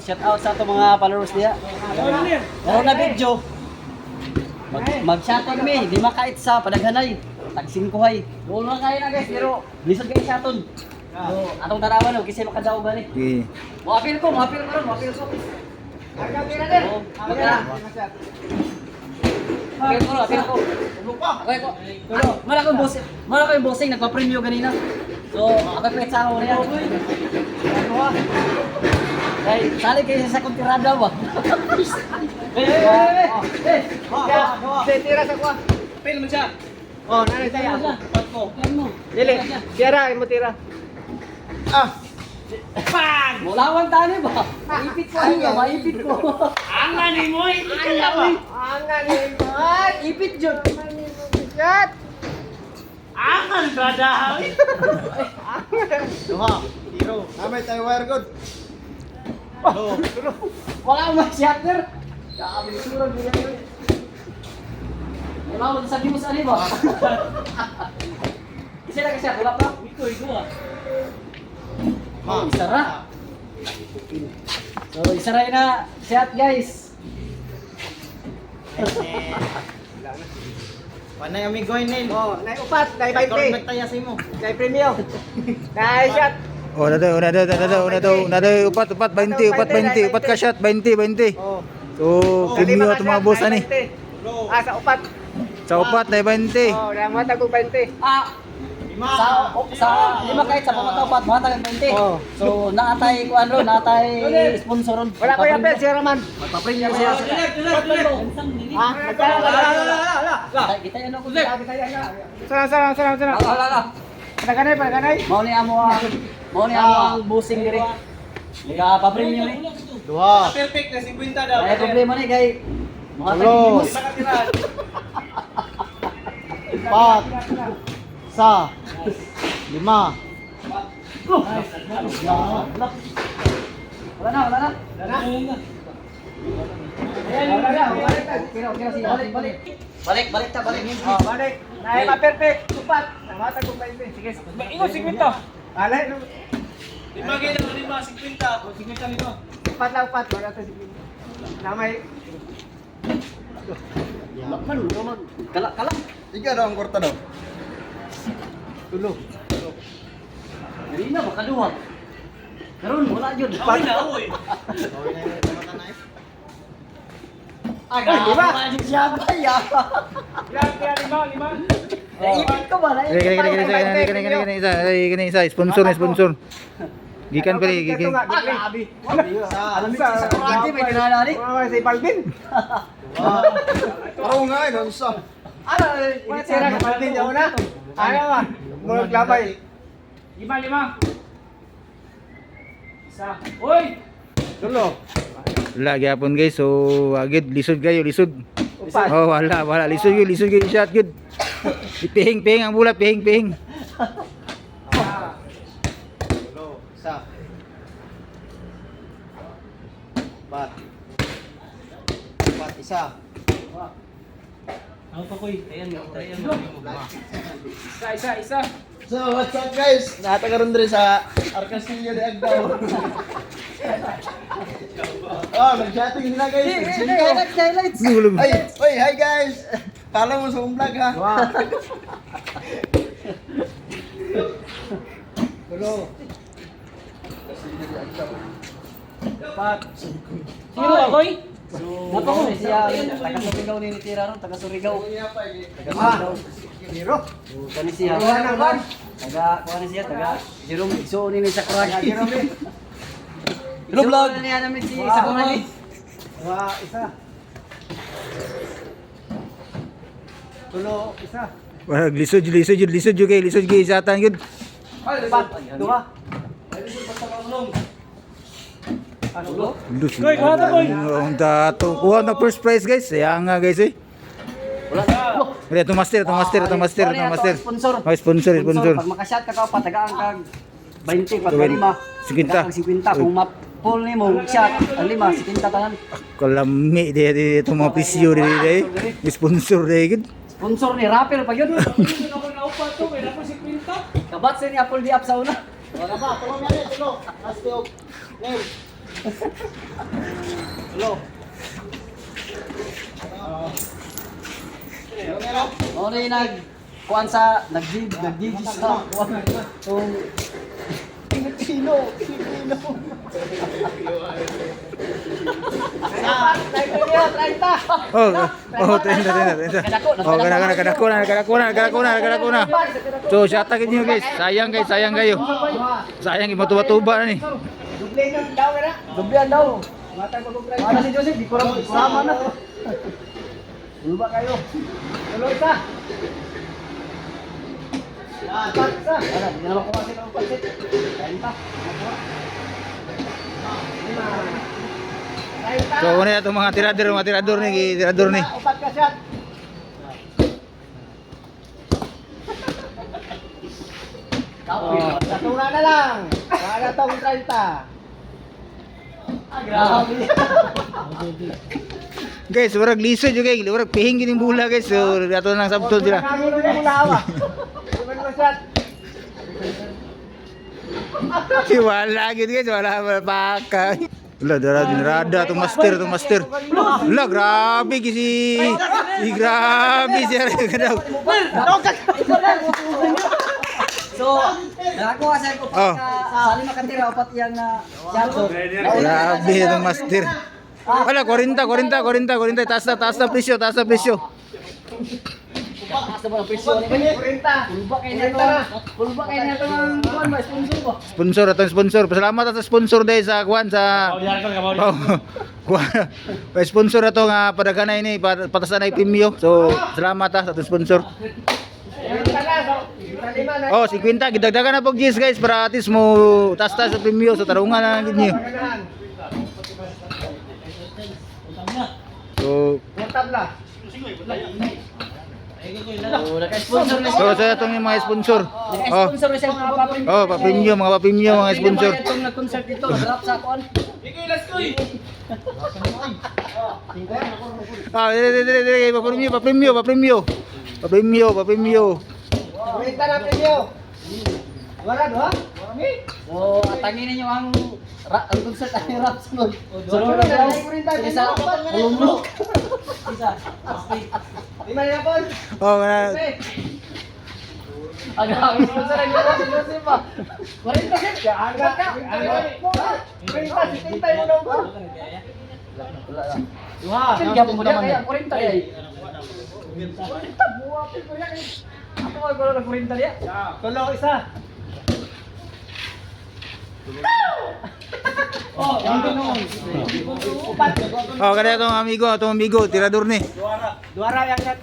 shout out sa ato mga followers niya. Meron na video. Mag-shoutout mi, di makait sa padaghanay. Tag 5 hay. Doon lang kayo na, guys, pero lisod kayo shouton. So, atong tanawan no, kasi makadaog gani. Okay. Mo-appeal ko, mo-appeal ko ron, mo-appeal ko. Oo, appeal ko ron, appeal ko. Okay ko. Ano, mala ko yung bossing, mala ko yung bossing nagpa-premyo ganina. So, ako yung sa ako niya. Ay, sali kayo sa kontirada ba? Eh, eh, eh, eh, eh. Tira sa kuha. Appeal mo siya. Oh, nanay saya. Pat ko. Dili. Tira, imo tira. Mulawan tani ba? Maipit ko ano, maipit ko. Ang ni mo. Ipit jud. Shot. Duha. Tiro. Namay tayo wire good. Wala mo shatter. Kaaming sura niya yun. Wala mo sa Dios ani ba? Isa na kasi wala pa. Ito ito ah. Oh, isa ra. So, isa ra na shot, guys. Panay amigo nil. Oh, nay upat, nay Karon 20. nagtaya sa imo. Nay premyo. Nay shot. Oh, na daw, na daw, na daw, na daw, na daw, upat, upat, 20, upat, 20, upat ka shot, 20, 20. Oh. So, premyo ato mga boss ani. Ah, sa upat. Sa upat na 20. Oh, na mo 20. Ah, sa lima kahit sa pamatapat, mga tagang 20. Oh. So, naatay kuan ron, naatay sponsor ron. Wala ko yung apel, si Raman. Magpa-premyo siya. Ha? Nagtala. Kita yan ako. Sana, sana, sana, sana. Ala, ala. Padaganay, padaganay. Mao ni amo ang busing diri. Liga pa premyo ni. Duha. Perfect na 50 daw. Ay problema ni kay mga Tulo. taglimos. Pat. Sa. Lima. Wala na, wala na. Wala na, wala na. Kira, kira siya. Balik, balik. Balik, balik ta, balik. Oh, balik. Nay, ma-perfect. Upat. Namatag kong 20. Sige. Ingon 50. Alay, no. Lima gid ang lima 50. 50 lima. Upat lang, upat. Wala tayo 50. Namay. Wala man, wala man. Kala, kala. Ika daw ang kwarta daw. Tulo. Dili na makaduha. Karon wala jud. Uy na uy. Ay, di ba? Siya ba ya? Ilan kaya lima lima. Naipit ko ba? Kini Naipit kini ko. kini kini kini kini kini isa, ay, kini isa, sponsor na sponsor. Gikan pa rin, gikan. Ah, grabe. Alam mo sa kurante may tinala ni. Wala si Balvin. Pero nga eh, sa. Ano? Wala tira ka Balvin yaw na. Ano ba? Murag labay. Lima lima. Isa. Uy! Tulo. Wala gyapon, guys. So, agad lisod kayo, lisod. Upat. Oh, wala, wala. Lisod gyud, lisod gyud shot gyud. Pihing, pihing ang bula, pihing, pihing. Tulo. Sa. Pat. Pat isa. Ako pa koy. Ayan, ayan. Isa isa isa. So, what's up, guys? Nakatagaron diri sa Arcastillo de Agdao. Oh, nag-chatting sila, guys. Nag-singko. Highlights, highlights. Ay, oy, hi guys. Follow mo sa akong vlog ha. Tulo. Pat. Sino ba koy? Nako ko siya taga Surigao ni tira ron, taga Surigao. Taga Ah. Surigao. Zero. So, kani siya. Kuha ng ban. Taga kuha ni siya, taga Jerome Igso ni sa Kuragi. Jerome. Hello vlog. Niya namin si sa Kuragi. Dua, isa. Tulo, isa. Wala, lisod, lisod gyud, lisod gyud kay, lisod gyud satan gyud. Upat. Dua. Tulo. Lisod. Koy, kuha na, koy. Ang dato. Kuha na first prize, guys. Kaya nga, guys eh. Wala na. Wala, itong master, itong master, itong master, itong master. Sponsor. Oh, sponsor, sponsor. Pag makashot ka ka, patagaan kag 20, pag 20, lima. 50. Tagaan kag 50. Kung ma-pull nimo shot, ang lima, 70 tanan. Kalami di di itong mga pisyo di di. Sponsor di gyud. Sponsor ni rapper pag yun. Ako na upat to, kaya ako 50. Kabat sa ni Apple di up sa una. Wala pa, tulo nga tulo. Aste og. Nel. Hello. Oh, na nag kuan sa nag nag sa kuan. Kung Pilipino, Pilipino. Oh, oh, 30, 30, 30. Oh, kana kana kadako na, kadako na, kadako na, kadako na. So, shata gid niyo, guys. Sayang guys, sayang kayo. Sayang imatuba-tuba na ni. Duble na daw na. Dubyan daw. Matag ko kung Mana si Joseph, di ko ra sama na. Ulba kayo. Tulo isa. Apat isa. Wala, di na makuha sila ang pansit. Kain pa. Makuha. Lima. 30. So, una itong mga tirador ni, tirador ni. Upat ka shot. Oh. Sa tunga na lang. Wala tong 30. Ah, grabe. Guys, warag lisod jud guys, warag pihing gining bula, guys. So, ato na lang sabtol sila. Nakangilo na mula ba? Lima ka shot. Si wala gid guys, wala wala pa ka. Wala, dara dinarada tong master, tong master. Wala, grabe gid si. Si grabe si daw. So, nakakuha sa ko Oh. sa lima katira upat iyang na shot. Grabe itong master. Wala, 40, 40, 40, 40. Taas na, taas na presyo, taas na presyo. Taas na ba ang presyo ni 40. Pulba kay niya to. Pulba kay niya to ang kuan ba sponsor ba? Sponsor atong sponsor. Pasalamat sa sponsor dahil sa kuan sa Oh, kuan. May sponsor ato nga padaghanay ni patasan na premyo. So, salamat ha sa atong sponsor. 40 na. So, 55 na. Oh, 50 gidagdagan na pog G's, guys, para at least mo taas-taas sa premyo so tarungan na lang gid niyo. Paganahan. So, Tabla. So, naka-sponsor na so sa atong yung mga sponsor. Oh, Naka-sponsor na siya mga papremyo. oh, pa-premyo, mga pa-premyo, mga sponsor. Itong nag-concert dito, drop sa kuan. Ikaw, let's go eh. Ah, dire dire dire dire, pa-premyo, pa-premyo, pa-premyo. Pa-premyo, pa-premyo. 40 na premyo. Wala do ha? So, atangin ninyo ang ang concert ay rap sunod. Sunod na guys. Isa ulumlok. Isa. Lima na po. Oh, kana Ang grabe sponsor ang ginawa si Joseph ba. 40 sir. Aga. 30, 70 mo daw ko. Wala lang. Duha. Gyapon mo naman. 40 ay. 40 buwa ko yan. Ako ay ko na 40 niya. Tulo isa. Oh, hindi noon. Oh, kana itong amigo, tirador ni. Duara yang shot.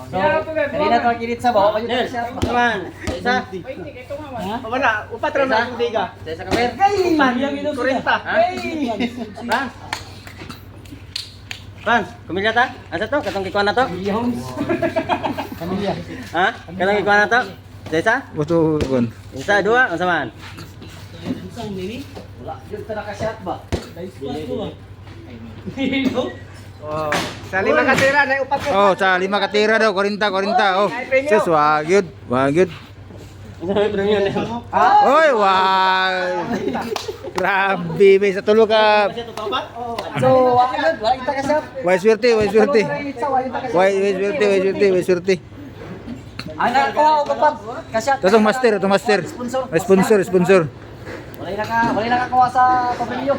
So, kanina to ang init sa bawa pa yun siya. Naman. Isa. Ha? Wala, upat ra na akong diga. Sa kamer. Upat. 40. Frans. Frans, kumilya ta? Asa to? Katong gikuan na to? Homes. Pamilya. Ha? Katong gikuan na to? Sa isa? Buto kon. Isa, dua, unsa man? Wala, yun ta naka-shot ba? Oh. Sa lima ka tira na upat ka. Oh, sa lima katira daw, 40, 40. Oh. Sus, wag yun. Wag yun. Unsa may premyo niya? Oy, wag. Grabe, may sa tulo ka. So, wala yun, wala kita ka-shot. Way swerte, way swerte. Wala kita ka-shot. Way way swerte, way swerte, way swerte. Ang nakakuha og upat ka-shot. Tapos ang master, itong master. Sponsor. May sponsor, sponsor. Wala naka, wala nakakuha sa pamilyo.